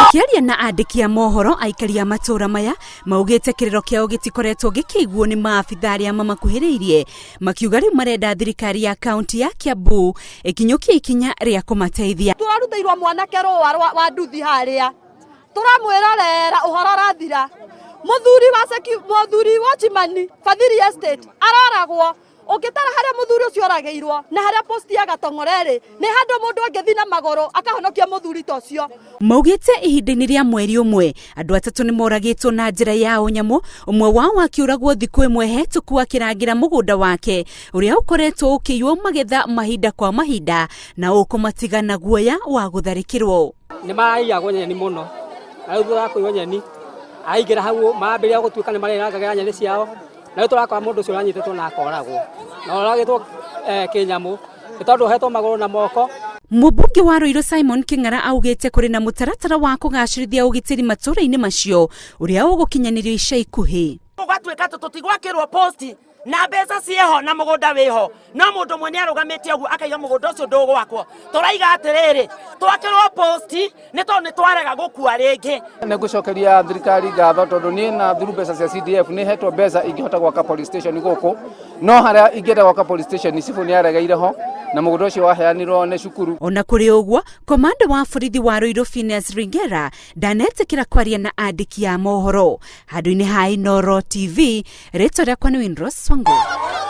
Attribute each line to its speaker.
Speaker 1: Makĩaria na andĩki a mohoro, aikari a matũũra maya maugĩte kĩrĩro kĩao gĩtikoretwo gĩkĩiguo nĩ maabitha arĩa mamakuhĩrĩirie, makiuga rĩu marenda thirikari ya kaunti ya Kiambu ĩkinyũkie ikinya rĩa kũmateithia.
Speaker 2: Tũrarutĩirwo mwanake rũa wa nduthi harĩa tũramwĩrorera ũhoro ũrathira. Mũthuri wa mũthuri watchman Fadhili Estate aroragwo. Ũngĩtara harĩa mũthuri ũcio oragĩirwo na harĩa post ya Gatong'ore ĩrĩ, nĩ handũ mũndũ angĩthiĩ na magũrũ akahonokia mũthuri ta ũcio.
Speaker 1: Maugĩte ihinda-inĩ rĩa mweri ũmwe andũ atatũ nĩ moragĩtwo na njĩra ya ũnyamũ, ũmwe wao akĩũragwo thikũ ĩmwe hetũku akĩrangĩra mũgũnda wake ũrĩa ũkoretwo ũkĩiywo magetha mahinda kwa mahinda na ũkũmatiga na guoya wa gũtharĩkĩrwo.
Speaker 3: Nĩ maraiyagwo nyeni mũno, na rĩu thutha wa kũiywo nyeni aingĩra hau marambĩrĩria gũtuĩka nĩ marerangagĩra nyeni ciao. Na rĩu tũrakora mũndũ ũcio ũranyitĩtwo na akoragwo na oragĩtwo kĩnyamũ nĩ tondũ ohetwo magũrũ na moko.
Speaker 1: Mũmbunge wa Ruiru Simon Kĩng'ara augĩte kũrĩ na mũtaratara wa kũgacĩrithia ũgitĩri matũũra-inĩ macio ũrĩa ũgũkinyanĩrio ica ikuhĩ.
Speaker 4: Gũgatuĩka atĩ tũtigwakĩrwo posti na mbeca ciĩho na mũgũnda wĩho, no mũndũ ũmwe nĩ arũgamĩte ũguo akaiga mũgũnda ũcio ndũgwakwo. Tũraiga atĩrĩrĩ, twakĩrwo posti nĩ tondũ nĩ twarega gũkua rĩngĩ.
Speaker 5: Nĩ ngũcokeria thirikari ngatho tondũ niĩ na through mbeca cia CDF nĩ hetwo mbeca ingĩhota gwaka police station gũkũ, no harĩa ingĩenda gwaka police station cibũ nĩ aregeire ho na mũgũnda ũcio waheanirwo nĩ cukuru.
Speaker 1: Ona kũrĩ ũguo, komanda wa borithi wa Ruiru Phineas Ringera ndanetĩkĩra kwaria na andĩki a mohoro. Handũ-inĩ ha Inooro TV, rĩtwa rĩakwa nĩ Winrose Wangũ.